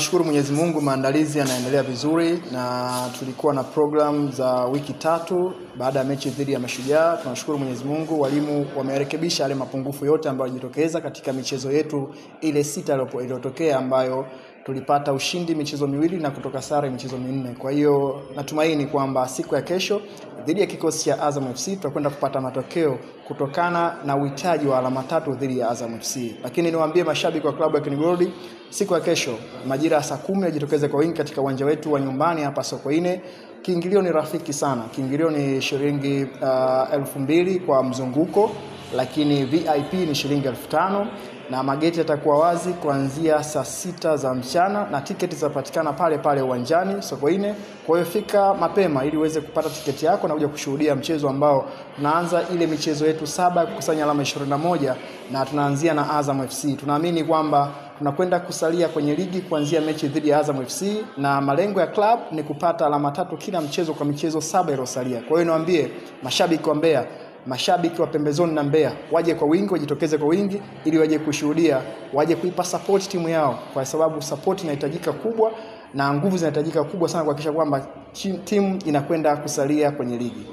Tunashukuru Mwenyezi Mungu, maandalizi yanaendelea vizuri na tulikuwa na program za wiki 3 baada ya mechi dhidi ya Mashujaa. Tunashukuru Mwenyezi Mungu, walimu wamerekebisha yale mapungufu yote ambayo yalijitokeza katika michezo yetu ile 6 iliyotokea, ambayo tulipata ushindi michezo 2 na kutoka sare michezo 4. Kwa hiyo natumaini kwamba siku ya kesho dhidi ya kikosi cha Azam FC tutakwenda kupata matokeo kutokana na uhitaji wa alama 3 dhidi ya Azam FC. Lakini niwaambie mashabiki wa klabu ya KenGold, siku ya kesho majira ya saa 10 wajitokeze kwa wingi katika uwanja wetu wa nyumbani hapa Sokoine. Kiingilio ni rafiki sana. Kiingilio ni shilingi 2000 kwa mzunguko, lakini VIP ni shilingi 5000, na mageti yatakuwa wazi kuanzia saa 6 za mchana na tiketi zitapatikana pale pale uwanjani Sokoine. Kwa hiyo fika mapema ili uweze kupata tiketi yako na kuja kushuhudia mchezo ambao tunaanza ile michezo yetu 7 ya kukusanya alama 21, na tunaanzia na Azam FC. Tunaamini kwamba tunakwenda kusalia kwenye ligi kuanzia mechi dhidi ya Azam FC, na malengo ya club ni kupata alama 3 kila mchezo kwa michezo 7 iliyosalia. Kwa hiyo niwaambie mashabiki wa Mbeya, mashabiki wa pembezoni na Mbeya, waje kwa wingi, wajitokeze kwa wingi ili waje kushuhudia, waje kuipa support timu yao, kwa sababu support inahitajika kubwa na nguvu zinahitajika kubwa sana kuhakikisha kwamba timu inakwenda kusalia kwenye ligi.